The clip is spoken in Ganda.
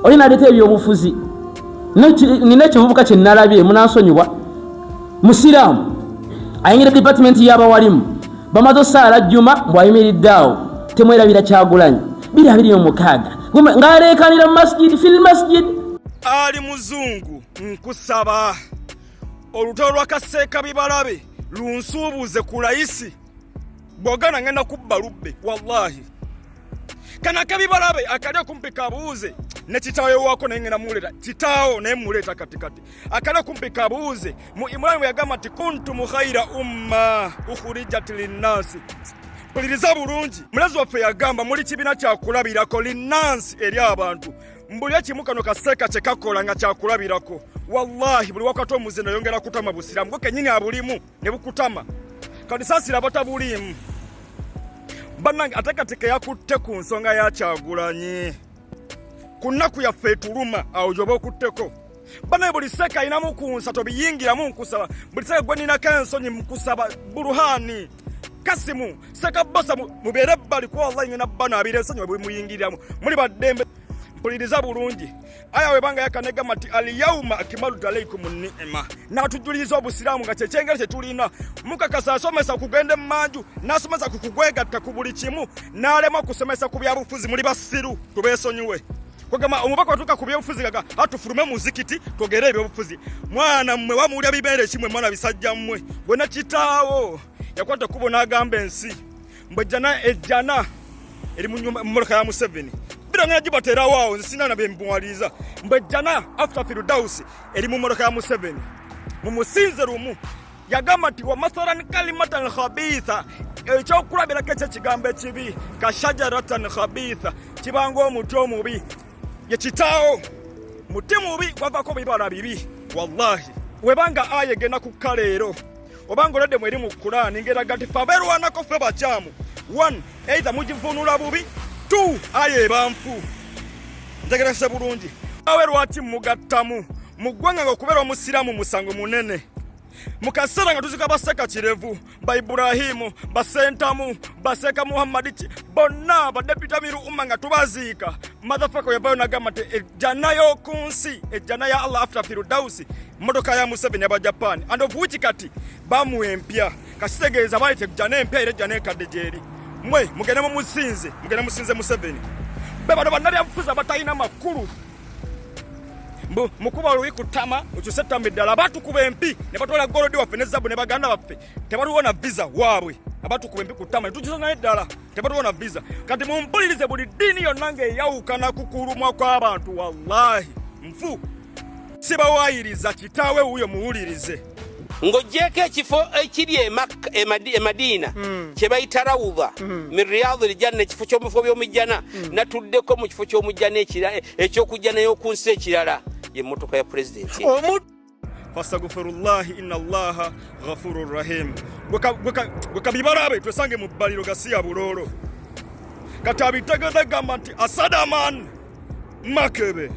Oli naleeta ebyobufuzi. Nina ekivubuka kye nalabye, munansonyiwa, musiraamu ayingira dipatimenti y'abawalimu, bamaze osaala jjuma, mbwayimiridde awo, "Temwerabira Kyagulanyi 2026," ng'aleekanira mu masjid, fil masjid. Ali muzungu, nkusaba olutalo lwa Kaseeka Bibalabe lunsuubuze ku layisi. Bwogana ngenda kubba lubbe, wallahi. Kana Kabibalabe akali okumpi kabuuze ne kitaawe waako, naye ngenda muleeta kitaawo, naye muleeta katikati. Akali okumpi kabuuze mu Imurani bwe yagamba nti kuntum khaira umma ukhrijat linnasi. Mpuliriza bulungi, mulezi waffe yagamba muli kibiina kyakulabirako, linnansi, eri abantu. Mbuli ekimu kano Kaseeka kye kakola nga kyakulabirako, wallahi buli wakati omuzino yongera kutama busiraamu gwe kenyini abulimu ne bukutama. Kati saasira abatabuliimu bannange. Ate kati keyakutte ku nsonga ya Kyagulanyi ku nnaku yaffe etuluma, awo gyoba okutteko. Bannange, buli seeka alinamu ku nsa tobiyingiramu. Nkusaba, buli seeka gwe ninako ensonyi, nkusaba, Buruhani, Kasimu, Seeka Bosa, mubeere ebbali, kuba wallahi ngenda banaabira ensonyi bwe muyingiriramu. Muli baddembe. Mpuliriza bulungi, aya webanga yakanegamba nti alyauma akmaltu alaikum ni'ma, n'atujuliza obusiraamu nga kyekyengeri kyetulina. Mukakasa asomesa kugenda emmanju, n'asomesa ku kugwegatta ku buli kimu, n'alema okusomesa ku byabufuzi. Muli basiru, tubeesonyiwe. Kwegamba omubaka watuuka ku byobufuzi gaga atufulume muzikiti twogere ebyobufuzi. Mwana mmwe wamuwulya bibeere kimwe, mwana bisajja mmwe. Gwena kitaawo yakwata ekkubo n'agamba ensi mbu ejjana, ejjana eri mu nyumba, mu motoka ya Museveni. Bira ngenda gibateerawo awo, nze sina na bye mbuwaliriza. Mbu ejjana after Firdausi eri mu motoka ya Museveni. Mumusinze lumu yagamba nti wamathalan kalimatan khabitha, ekyokulabirako ekyekigambo ekibi, kashajaratan khabitha, kibanga omuti omubi. Ye kitaawo muti mubi gwavako bibala bibi. Wallahi webanga aya egenda kukka leero, obanga olwedde mweri mu Kulaani ngeraga nti fe abeerwanako ffe bakyamu. One, either mugivunula bubi; two, aya eba nfu. Ntegerese bulungi awe lwaki mugattamu mu ggwanga nga okubeera omusiraamu musango munene. Mu kaseera nga tuzika baseka Kirevu, ba Iburahimu, basentamu, baseka Muhammadi ki bonna badepita miru umma nga tubaziika, motherfucker yavayo nagamba nti ejjana y'oku nsi, ejjana ya Allah after Firdausi, motoka ya Museveni aba Japan, and of which kati bamuwa empya. Kakitegeeza baleeta ejjana empya, era ejjana enkadde gyeri. Mwe mugende mumusinze, mugende musinze Museveni. Be bano bannabyabufuzi abatalina makulu. Mbu mukuba oluyi ku ttama, okyuse ettama eddala. Abatukuba empi ne batwala gold waffe ne zabu ne baganda baffe, tebatuwona visa waabwe. Abatukuba empi ku ttama ne tukyusa naye eddala, tebatuwona visa. Kati mumpulirize, buli ddiini yonna ng'eyawukana ku kulumwa kw'abantu, wallahi nfu, sibawaayiriza. Kitaawe wuuyo, muwulirize. Ng'oggyeko ekifo ekiri e Makka- e e Madiina kye bayita rawudha min riyadi ljanna, ekifo ky'omufo by'omujjana, natuddeko mu kifo ky'omujjana ekyokujjana y'oku nsi ekirala, ye mmotoka ya pulezidenti. Fastaghfirullahi inna Allaha ghafurur rahim. Gwe kabibalabe twesange mu bbaliro gasiya buloolo. Kati abitegedde gamba nti asadaman makebe.